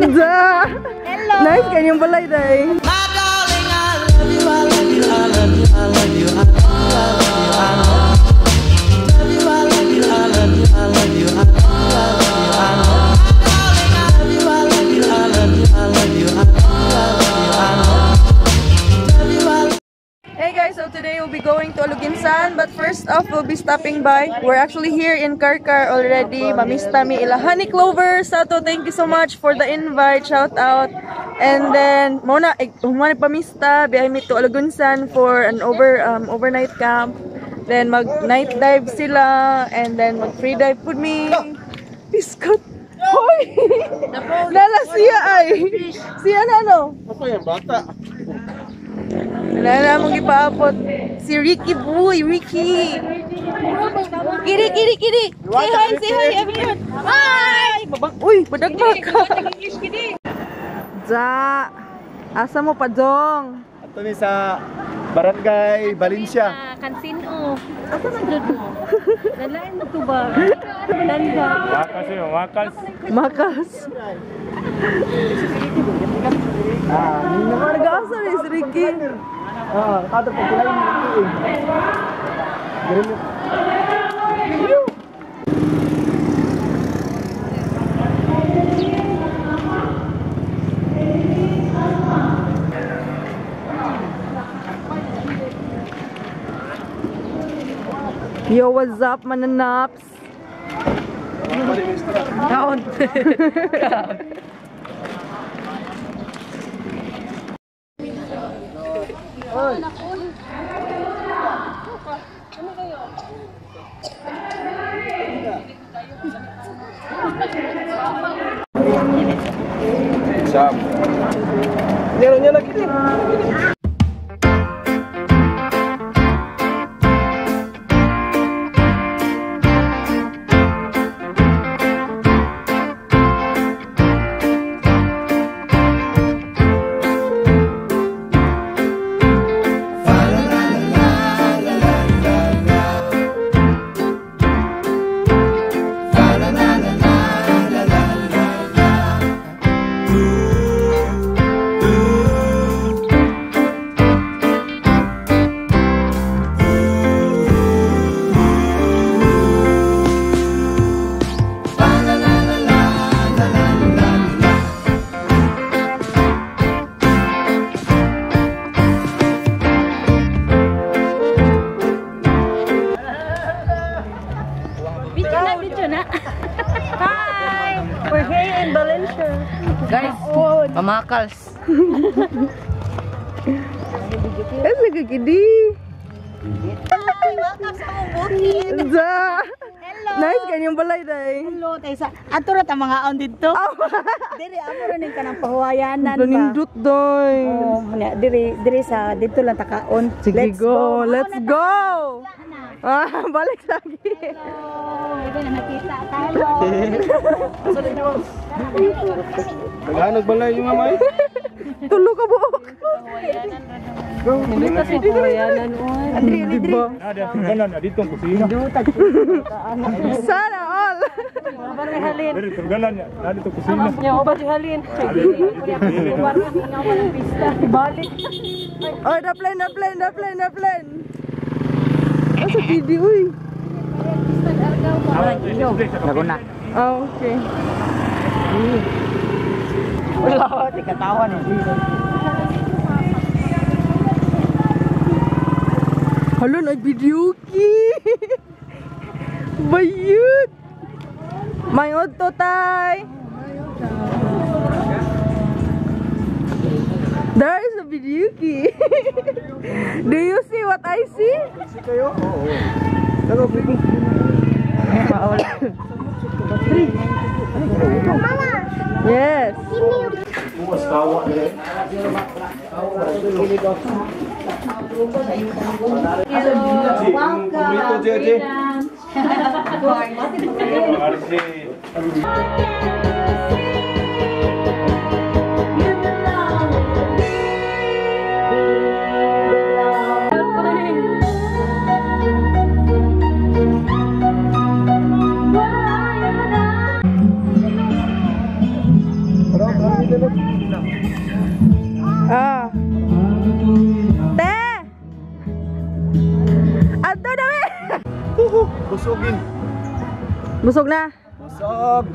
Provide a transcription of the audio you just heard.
Da. Hello. Nice kanyang balay day. My darling, I love you, I love you, I love you, I love you, I love you, I love you, I love you, I love you, I love you, I love you, I love you, I love you. Darling, I love you, I love you, I love you, I love you, I love you, I love you, I love you. Hey guys, so today we'll be going to Aloguinsan, but first off, we'll be stopping by. We're actually here in Carcar already. Mamista mi ila Honey Clover. Sato, thank you so much for the invite. Shout out. And then, muna, humani pamista, biyahe mi to Aloguinsan for an overnight camp. Then mag night dive sila, and then mag free dive pud mi. Biskot. Hoy! Nala siya ay. Siya na no? Ako yung bata. Wala na mong ipaapot. Si Ricky Boy, Ricky! Kiri, kiri, kiri! Say hi everyone! Hi! Uy, badagmak! Ja! Asa mo pa, Dong? Ato ni sa Barangay Valencia. Kansino. Asa man jud mo? Nalain mo to ba? Belanda. Makas yun, makas. Makas! Nag-asa ni si Ricky. Ah, kato pag kulay ni Ricky. Yo, what's up, mananaps? Kaon. Sam. Nyala nyala gini. Video na, video na. Hi! We're here in Valencia. Guys, pamakals. Eh, sige, kidi. Hi! Welcome sa among bukid! Ja! Hello! Nice kanyang balay day. Hello, tayo sa ato ra ta mga aon didto. Diri amo ra ning kanang pahuwayanan ba. Nanindot day. Oh, muna diri diri sa didto lang takaon. Sige, Let's go. Let's Mauna ta. go. Ah, balik lagi. Hello. Ito na nakita tayo. Naghanag balay yung mamay. Tulo ka buok. Andri, andri. Diba? Ada, kanan, dito ang kusina. Sana all. Dari turgalan niya, na dito kusina. Balik. Oh, the plane, the plane, the plane, the plane. Asa kidi, uy. Laguna. Ah, okay. Wala, di katawan eh. Hala, na video ki. Bayut. May odto tay. There is a video key. Do you see what I see? Si kayo? Oo. Pero Yes. Kumbrito, JJ. Ah. Te! Adto na we! Busugin. Busog na. Busog.